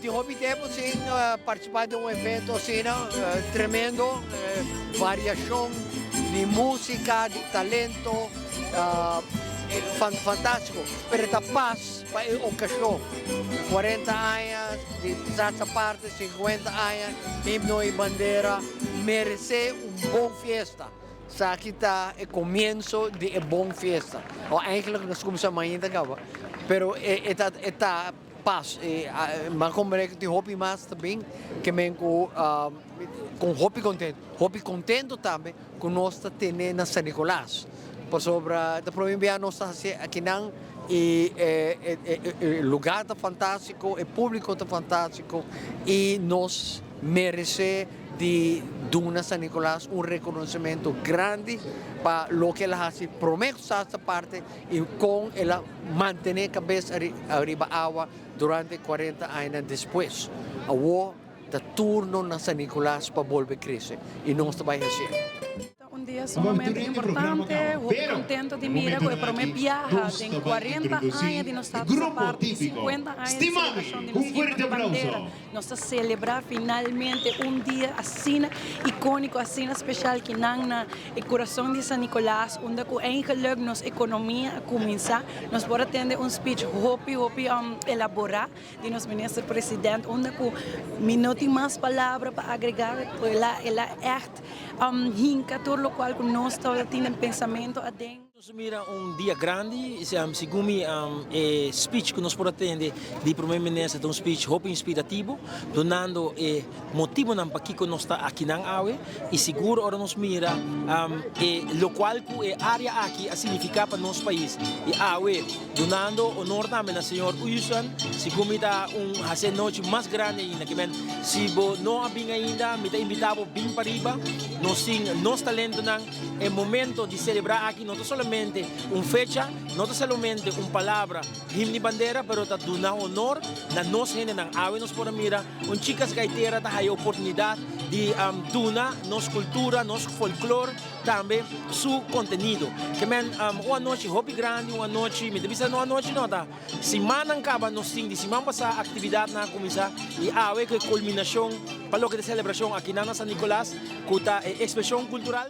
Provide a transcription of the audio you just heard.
Mi tin hopi tempu sin partisipá den un evento asina tremendo, variashon di músika, di talento, fantástiko. Pero ta pas pa e okashon, 40 aña di Staats Aparte, 50 aña Himno i Bandera meresé un bon fiesta. Esaki ta e komienso di e bon fiesta. O eigenlijk nos kuminsá mainta kaba, pero e ta e ta pas. Mi a komprende ku tin hopi mas ta bin ke men ku ku hopi kontentu. Hopi kontentu tambe ku nos ta tene na San Nicolas, pasobra ta prome bia nos ta hasi akinan i e lugar ta fantástiko, e públiko ta fantástiko i nos meresé di duna San Nicolas un reconocimento grandi pa loke el a haci prome cu sa parte y con el a mantene cabes ariba awa durante 40 añanan despues. Awo ta turno na San Nicolas pa bolbe crece y nos ta bay hacié. Un dia sumamente importante, hopi contento di mira cu e prome biaha den 40 aña di nos Status Aparte y 50 aña di celebracion di nos himno di bandera. Nos ta celebra finalmente un dia asina iconico, asina special ki nan na e curason di San Nicolas, unda cu eigenlijk nos economia a cuminsa. Nos por a tende un speech hopi, hopi elabora di nos Minister President, unda cu mi no tin mas palabra pa agrega, el a, el a echt hinca tur locual cu nos tabata tin den pensamento aden. Nos a mira un dia grandi, segun mi e speech ku nos por a tende di Prome Minister ta un speech hopi inspirativo, dunando e motibonan pakiko nos ta akinan awe i sigur ora nos mira e lokual ku e área aki a signifiká pa nos pais i awe dunando honor tambe na señor Uyusan, segun mi ta un hasi e nochi mas grandi ainda. Kimen si bo no a bin ainda mi ta invitá bo bin pariba, nos tin nos talentonan. E momento di selebrá aki no ta solamente un fecha, no ta solamente un palabra, himno di bandera, pero ta duna honor na nos hendenan. Awe nos por a mira un Chicas Gaitera ta haya oportunidad di duna nos cultura, nos folklor tambe su contenido. Ke men un anochi hopi grandi, un anochi, mi ta bisa no anochi no, ta simannan caba nos tin di siman pasa actividadnan a cuminsa y awe cu e culminacion pa loke ta e celebracion akinan na San Nicolas cu ta e expresion cultural.